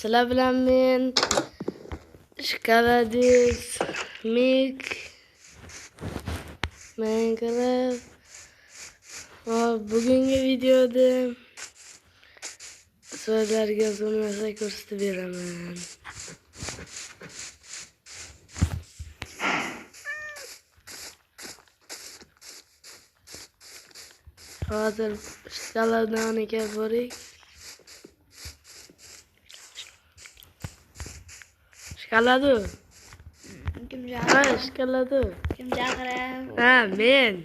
Sizlar bilan men Shkaladis Mik Minecraft. Bugungi videoda sizlarga zo'r narsa ko'rsatib beraman. Hozir shkaladani ko'ring. Shkaladu. Kim chaqiradi? Shkaladu. Kim chaqiradi? Ha, men.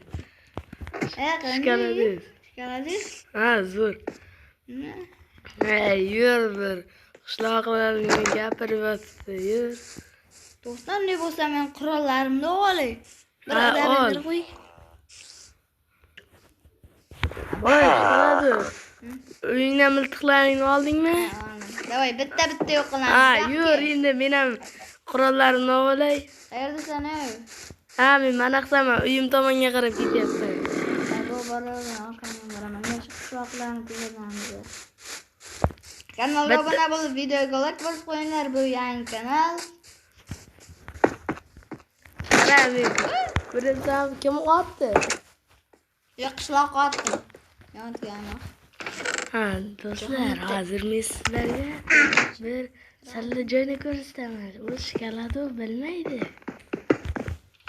Shkaladis. Shkaladis? Ha, zo'r. Hey, yur bir. Qishloqlarga gapirib yotibdi, yur. To'xta, ne bo'lsa men qurollarimni olay. Bir odamni qo'y. Voy, Shkaladu. Uyingdan miltiqlaringni oldingmi? Davay, bitta-bitta yo'q qilamiz. Ha, yur endi men ham qurollarimni olay. Qayerdasan, ey? Ha, men manaqsaman, uyim tomonga qarab ketyapman. Bu boraman, orqangdan boraman. Men shu qishloqlarni kuzatamiz. Kanalga obuna bo'lib, videoga like bosib qo'yinglar. Bu yangi kanal. Qara, men ko'rsam kim otdi? Yo'q, qishloq otdi. Yongan. Ha, do'stlar, hozir men sizlarga bir sirli joyni ko'rsataman. U Shkaladu bilmaydi.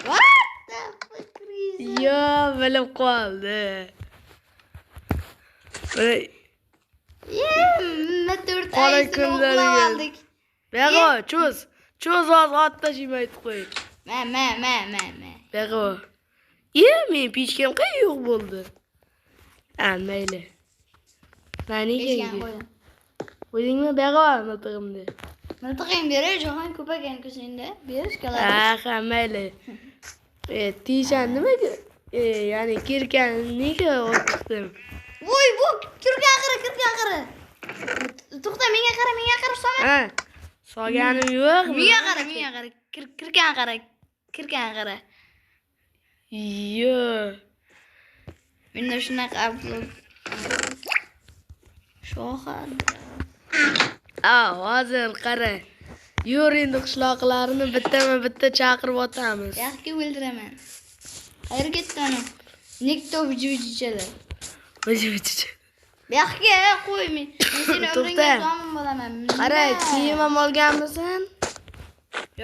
What the fuck? Yo, bilib qoldi. Ye, to'rt oy oldik. Beg'o, cho'z. Cho'z hozir ot tashimay qo'y. Ma, ma, ma, ma, ma. Beg'o. Ye, men pechkam qayerga yo'q bo'ldi? Ha, mayli. Mani qo'ydim. Qo'ydingmi beg'o miltig'imni? Miltig'ing beray, jahon ko'p ekan-ku senda. Berish keladi. Ha, mayli. Tishan nimaga? Ya'ni kirkan nega olib chiqdim? Voy, bu kirgan qara, kirgan qara. To'xta, menga qara, menga qara, solma. Ha. Solganim yo'q. Menga qara, menga qara. Kirgan qara, kirgan qara. Yo'q. Menda shunaqa upload. Shohar. Hozir qara. Yur endi qishloqlarni bittama-bitta chaqirib otamiz. Yaxshi o'ldiraman. Qayerga ketdi ana? Nikto vujuvchilar. Vujuvchi. Yaxshi qo'y men. Men seni umringga zomin bo'laman. Qara, kiyim ham olganmisan?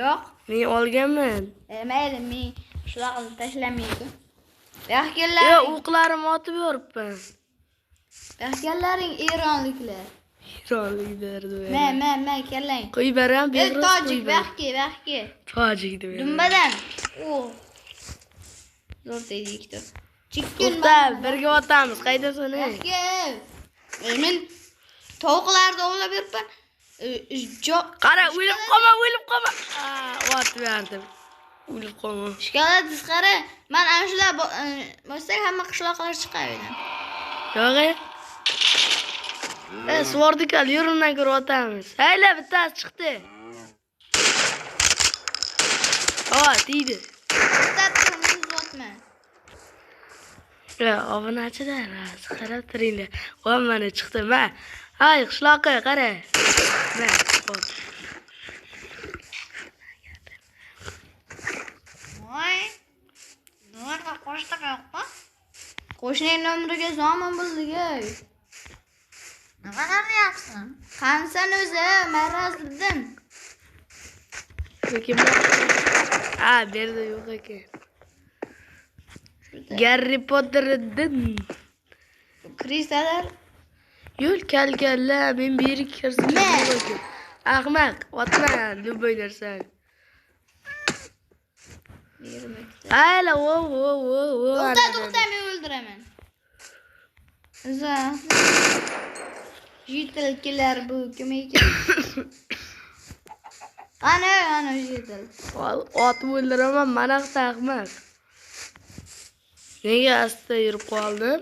Yo'q. Men olganman. Mayli, men qishloqni tashlamaydi. Yaxshilar. Yo'q, o'qlarimni otib yoribman. Yaxshilaring eronliklar. Eronliklar deb. Ma, ma, ma, kelling. Qo'yib beraman, berib. Tojik, baxki, baxki. Tojik deb. Dumbadan. O. Zo'r tegdi ikkita. Chikkin. To'xta, birga otamiz. Qaydasan, ey? Yaxshi. Men tovuqlarni ovlab yuribman. Qara, o'lib qolma, o'lib qolma. Otib berdim. O'lib qolma. Shkaladis qara, men ana shular bossak hamma qishloqlar chiqadi. Yo'q. Svordikal, yur undan ko'ra otamiz. Hayla, bittasi chiqdi. Tegdi. Bittasi otma. Yo, obunachilar, qarab turinglar. Voy, mana chiqdi, ma. Hay, qishloqqa qara. Ma, hop. Voy. Nima qo'shni yo'qmi? Qo'shning nomeriga zomin bo'ldik, ey. Nima qilyapsan? Qansan o'zi, maraz dedim. Kim? Ha, bu yerda yo'q ekan. Garri Potter'dan. Kristalar. Yo'l kalkalla, men bu yerga kirsam yo'q ekan. Ahmaq, otma, любой narsani. Hayla, vo, vo, vo, vo. To'xta, to'xta, men o'ldiraman. Jitilkilar bu kim ekan? Ana, ana jitil. Otib o'ldiraman, manaqsa ahmaq. Nega asta yurib qoldim?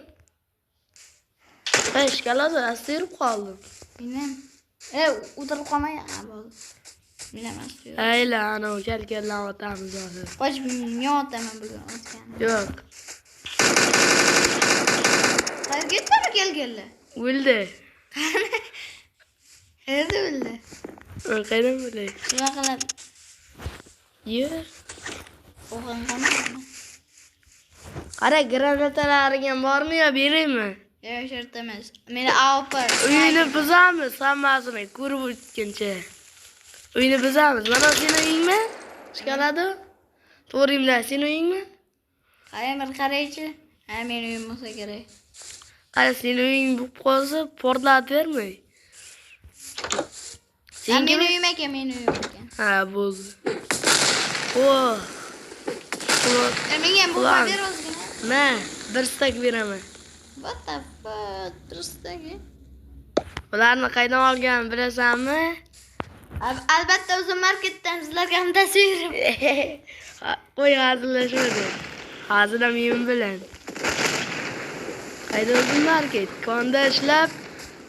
Hey, Shkaladu, asta yurib qoldim. Men o'tirib qolmay, bo'ldi. Men ham asta yurib. Hayla, ana kalkallan otamiz hozir. Qoch, men otaman bugun otganimni. Yo'q. Qayerga ketdi kalkalla? O'ldi. Qayerda o'ldi? Men qayerdan bilay? Nima qilib? Yer. O'g'in qanaqami? Qara, granatalaring ham bormi yo beraymi? Yo'q, shart emas. Meni AWP. Uyini buzamiz hammasini ko'rib o'tguncha. Uyini buzamiz. Mana seni uyingmi? Chiqaradi. To'g'rimda seni uyingmi? Qarang bir qaraychi. Ha, meni uyim bo'lsa kerak. Qara, seni uying bo'lib qolsa portlatib bermay. Ha, meni uyim ekan, meni uyim ekan. Ha, bo'ldi. O. Menga ham Ulan. bu ber ozgina. Ma, bir stak beraman. What the fuck? Bir stak. Ularni qaydan olgan bilasanmi? Albatta o'zim marketdan sizlarga ham tasvirib. Qo'y, hazillashmadi. Hazil ham men bilan. Qayda o'zim market? Konda ishlab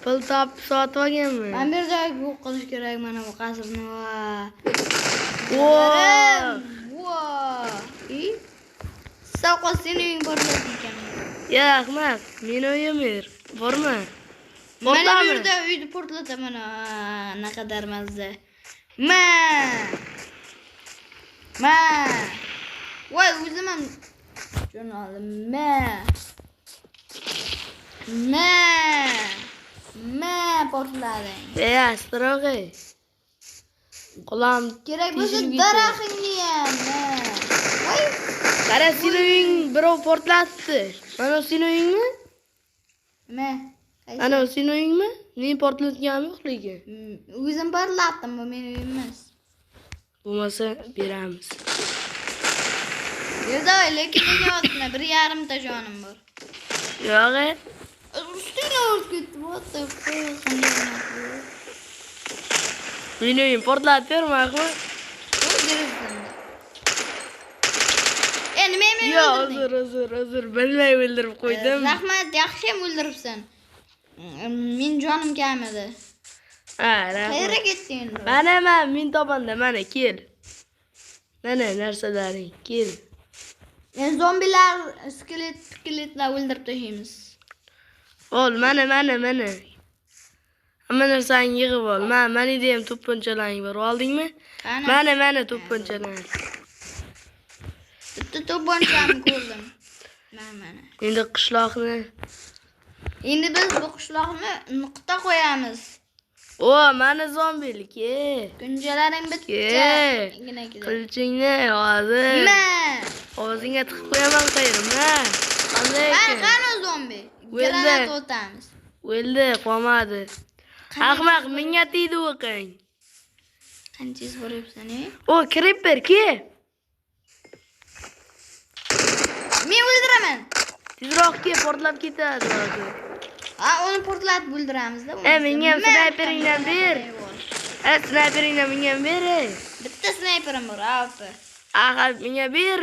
pul topib sotib olganman. Men bir joyga yo'q qilish kerak mana bu qasrni va. Vo! Vo! I? Sovqos seni uying portlat ekan. Ya ahmaq, meni uyim yer. Borma. Mana bu Portlami? yerda uyni portlataman. Naqadar mazza. Ma! Ma! Voy, o'zim ham jon oldim. Ma! Ma! Ma portlading. Ey, astrog'i. Qulam Kerak bo'lsa teshilib ketdi. daraxtingni ham. Ma! Voy! Qara, seni uying birov portlatdi. Mana seni uyingmi? Ma! Qaysi? Ana seni uyingmi? Men portlatganim yo'q lekin. O'zim portlatdim, bu meni uyim emas. Bo'lmasa beramiz. Yo'q, lekin nega bir yarimta jonim bor. Yo'q. Ustingga urib ketdi. What the fuck? Qanday narsa bu? Meni uyim portlatib berma, ahmaq. O'ldiribsan. Nima meni Yo'q, o'ldirding? uzr, uzr, uzr. Bilmay o'ldirib qo'ydim. Rahmat, yaxshi ham o'ldiribsan. Men jonim kam edi. Ha, rahmat. Qayerga ketding endi? Mana men tomonda, mana kel. Mana narsalaring, kel. Endi zombilar, skelet, skeletlar o'ldirib tashlaymiz. Ol, mana, mana, mana. Hamma narsani yig'ib ol. Mana, manida ham to'pponchalaring bor. Oldingmi? Qani? Mana, mana to'pponchalar. Bitta to'pponchamni ko'rdim. Mana, mana. Endi qishloqni. Endi biz bu qishloqni nuqta qo'yamiz. O, mana zombilik. Kunjalaring bitta. Ke. Gina ketadi. Qilichingni hozir. Ma! Og'zingga tiqib qo'yaman qayrimma. Qanday Qani, ekan? qani zombi? O'ldi. Granat otamiz. O'ldi, qolmadi. Ahmaq, menga tegdi o'qing. Qancha boryapsan, e? O, creeper ke. Men o'ldiraman. Tezroq ke, portlab ketadi hozir. Ha, uni portlatib o'ldiramiz-da. Menga ham snayperingdan ber. Snayperingdan menga ham ber. Bitta snayperim bor, AWP. Aha, menga ber.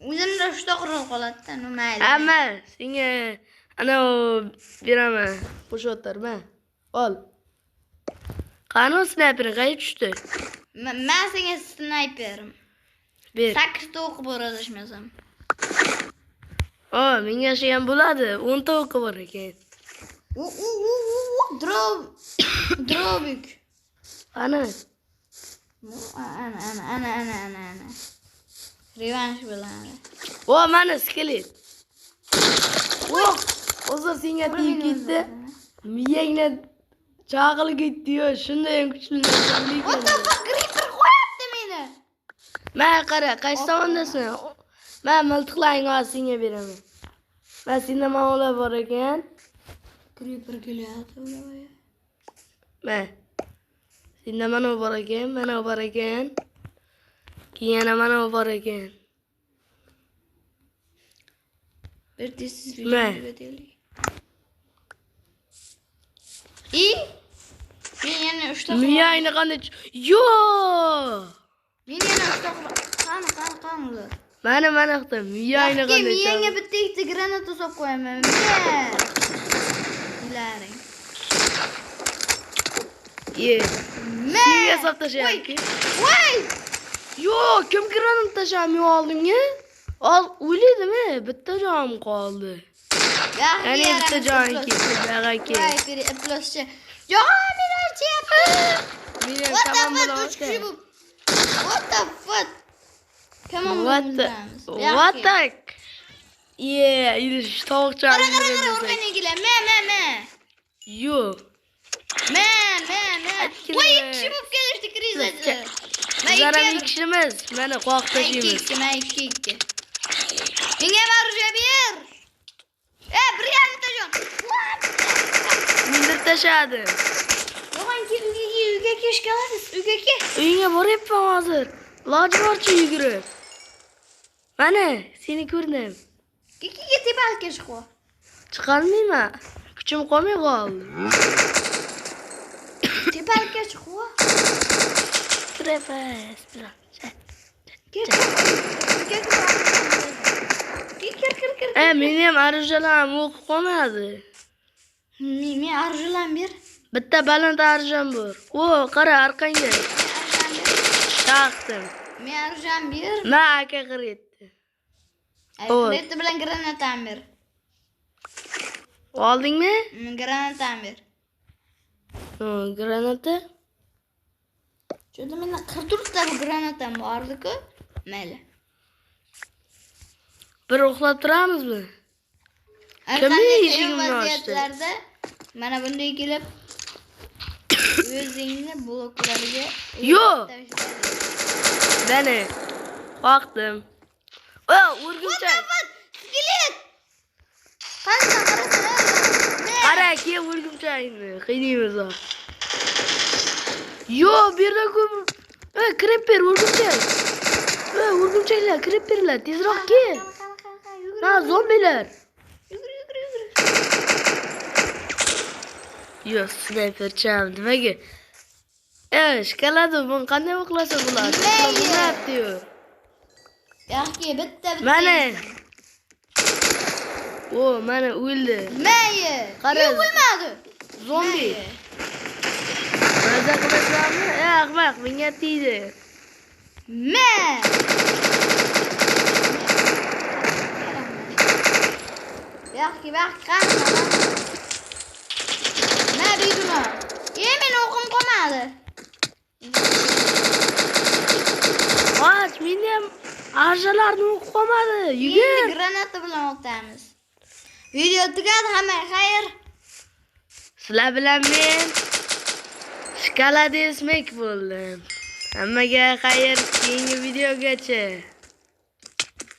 O'zimda uchta qurol qoladi-da, nima mayli. Amma senga ana beraman. Qo'shib o'tirma. Ol. Qani snaypering qayerga tushdi? Men senga snayperim. Ber. 8 ta o'qi bor adashmasam. O, menga shu ham bo'ladi. 10 ta o'qi bor ekan. U u u u drobik. Qani? Ana ana ana ana ana ana. Revansh bo'ladi. O, mana skelet. O, hozir senga tegib ketdi. Miyangni chaqil ketdi-yu, shunday ham kuchli narsa lekin. What the fuck, creeper qo'yapti meni. Ma qara, qaysi tomondasan? Ma miltiqlaringni hozir senga beraman. Ma senda ma'lumotlar bor ekan. Creeper kelyapti ular. Ma. Senda mana bor ekan, mana bor ekan. Keyin yana mana bor ekan. Bir tez Ma. video. I men yana 3 ta Miyangni qanday? Yo'q! Men yana 3 ta qani qani qani ular. Mana mana qildim. Miyangni Yaxki, qanday? miyangga bitta ikkita granata solib qo'yaman. Ularning. Ye. Ma! Senga solib tashlayapti. Voy! Yo'q, kim granat tashlab oldimga? Ol, o'ladimi? Bitta jonim qoldi. Yaxki, Yana bitta jonim ketdi, buyog'a kel. Voy, piri, iplaschi. Jon, meni archayapti. ham What the kamon fuck? bilan 3 kishi bu. What the fuck? Kamon What bilan the o'ldiramiz. What the? Yeah, idish tovuqchani Qara, qara, qara, orqangdan keladi. Me, me, me. Yo'q. Me, me, me. Aytgin. Voy, 2 kishi bo'lib kelishdi krizasi. Bizlar ham ikki kishimiz. Mana qoq Men 2 tashlaymiz. 2, men 2 2. Menga ham оружие ber. E, bir yarimta jon. What? O'ldirib tashladi. Yo'g'on, uyga uyga kelish kelasiz, uyga kel. Uyingga boryapman hozir. Iloji boricha yugurib. Mana, seni ko'rdim. Ikkiga tepalikka chiq. Chiqolmayman. Kuchim qolmay qoldi. Tepalikka chiq. Krepas bilan. Kel. Uyga kir. Kir, kir, kir. E, meni ham оружия larim o'qib qolmadi. Men оружия lar ber. Bitta baland оружия m bor. O, qara orqangga. Taqdim. Men оружия m ber. Ma aka qiryapti. Oy. Kredi bilan granatam ber. Oldingmi? Granatam ber. Ha, granata. Cho'da menda 44 ta granatam bordi-ku. Mayli. Bir uxlab turamizmi? Har Kim qanday qiyin eshigimni ochdi? vaziyatlarda mana bunday kelib o'zingni bloklarga Yo'q. Bani. Qoqdim. O, o'rgimchak. Skelet! Qarasana, qarasana. Qara, keyin o'rgimchakni qiynaymiz hozir. Yo'q, bu yerda ko'p. Ey, creeper, o'rgimchak. Ey, o'rgimchaklar, creeperlar, tezroq kel. Ha, zombilar. Yugur, yugur, yugur. Yo'q, snaypercham, nimaga? Ey, shkolada buni qanday o'qlasa bo'ladi? Mayli. Bo'lmayapti-yu. Yo'qki, bitta bitta. Mana. O, mana o'ldi. Mayli. Qara. Yo'q, o'lmadi. Zombi. Maza qilasanmi? Ey, ahmoq, menga tegdi. Me. Yo'qki, yo'q, qani. Ma beguna. E, meni o'qim qolmadi. Och, meni ham оружия larni o'qib qolmadi. Yugur. Endi granata bilan otamiz. Video tugadi, hammaga xayr. Sizlar bilan men Shkolada esmek bo'ldim. Hammaga xayr, keyingi videogacha.